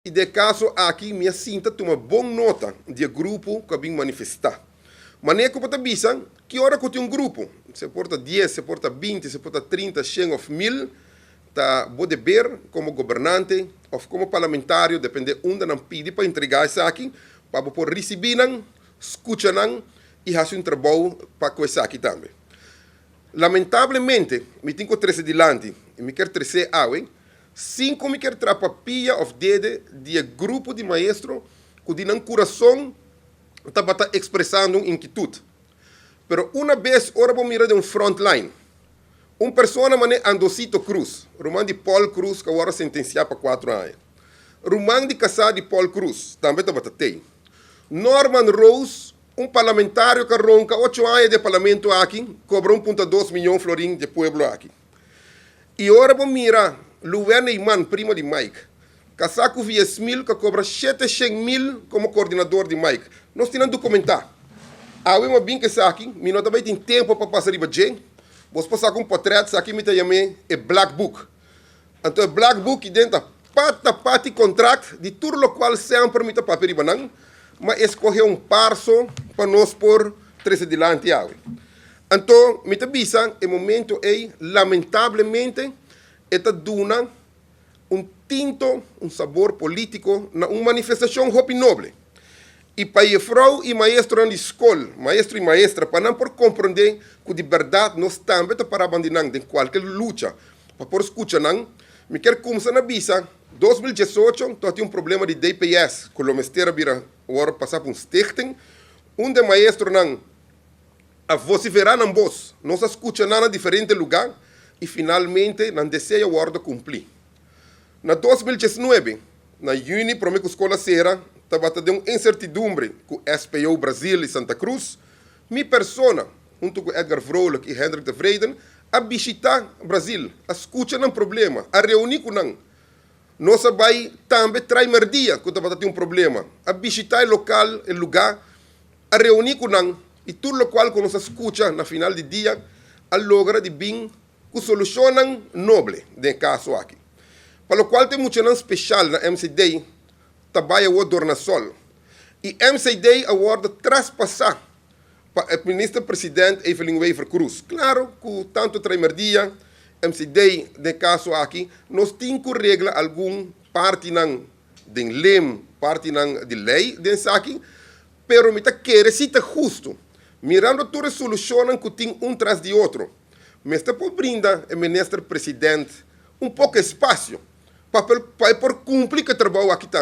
I den e kaso aki mi a sinta tuma bon nota di e grupo ku a bin manifestá. Manera ku bo ta bisa, ki ora ku tin un grupo, se por ta 10, se por ta 20, se por ta 30, 100 òf 1000, ta bo deber komo gobernante òf komo parlamentario, dependé unda nan pidi pa entregá esaki, pa bo por risibí nan, skucha nan i hasi un trabou pa ku esaki tambe. Lamentablemente, mi tin ku trese dilanti, i mi kier tres'é awe, Sin ku mi kier trapa pia òf dede di e grupo di maestro ku di nan kurason tabata ekspresando un inkitut. Pero una bes ora bo mira den un front line, un persona manera Andosito Cruz, ruman di Paul Cruz ku a wòrdu sentensiá pa 4 aña, ruman di kasá di Paul Cruz, tambe tabata tei. Norman Rose, un parlamentario ku a ronka 8 aña den parlamento aki, kobra 1.2 mion florin di pueblo aki. I ora bo mira Luwene Iman, primo di Mike, kasá ku Viesmil, ku a kobra 700 mil komo koordinador di Mike. Nos tin dokumentá. Awe mi a bin ku esaki, mi no tabatin tempu pa pasa riba dje. Bo pasa ku un portrèt, esaki mi ta yam'é e Black Book. Anto e Black Book ei ta pata pati kontrakt di tur lokual semper mi ta papia riba nan, m'a skohe un par so pa nos por trese dilanti awe. Anto, mi ta bisa, e momento ei, lamentablemente, e ta duna un tinto, un sabor polítiko na un manifestashon hopi noble. I pa yùfrou i maestro di skol, maestro i maestra, pa nan por komprondé ku di berdat nos tambe ta pará banda di nan den kualke lucha, pa por skucha nan, mi ke kuminsá na bisa, 2018, tabatin un problema di DPS, ku lo mester a bira, awor pasa pa un stichting, unda maestronan a vosiferá nan bos, nos a skucha na diferente lugá i finalmente nan deseo a wòrdu kumplí. Na 2019, na yüni, promé ku skol a sera, tabata den un insertidumbre ku SPO Brasil i Santa Cruz, mi persona, huntu ku Edgar Vrolijk i Hendrik de Vreden, a bishitá Brasil, a skucha nan problema, a reuní ku nan. Nos a bai tambe Traimerdia, ku tabata tin un problema, a bishitá e lokal, e lugá, a reuní ku nan, i tur lokual ku nos a skucha na final di dia, a logra di bin ku solushon noble den e kaso aki. Pa lokual tin muchanan spesial na MCD, ta bai e Dornasol. I MCD a wòrdu traspasá pa minister presidente Evelyn Wever-Croes. Klaro ku tantu Traimerdia, MCD, den e kaso aki, nos tin ku regla algun partinan di LEM, partinan di lei den esaki, pero mi ta kere si ta hustu. Mirando tur e solushon ku tin un tras di otro. Mester por brinda e minister presidente un poko espasio pa por kumpli ku e trabou aki tambe.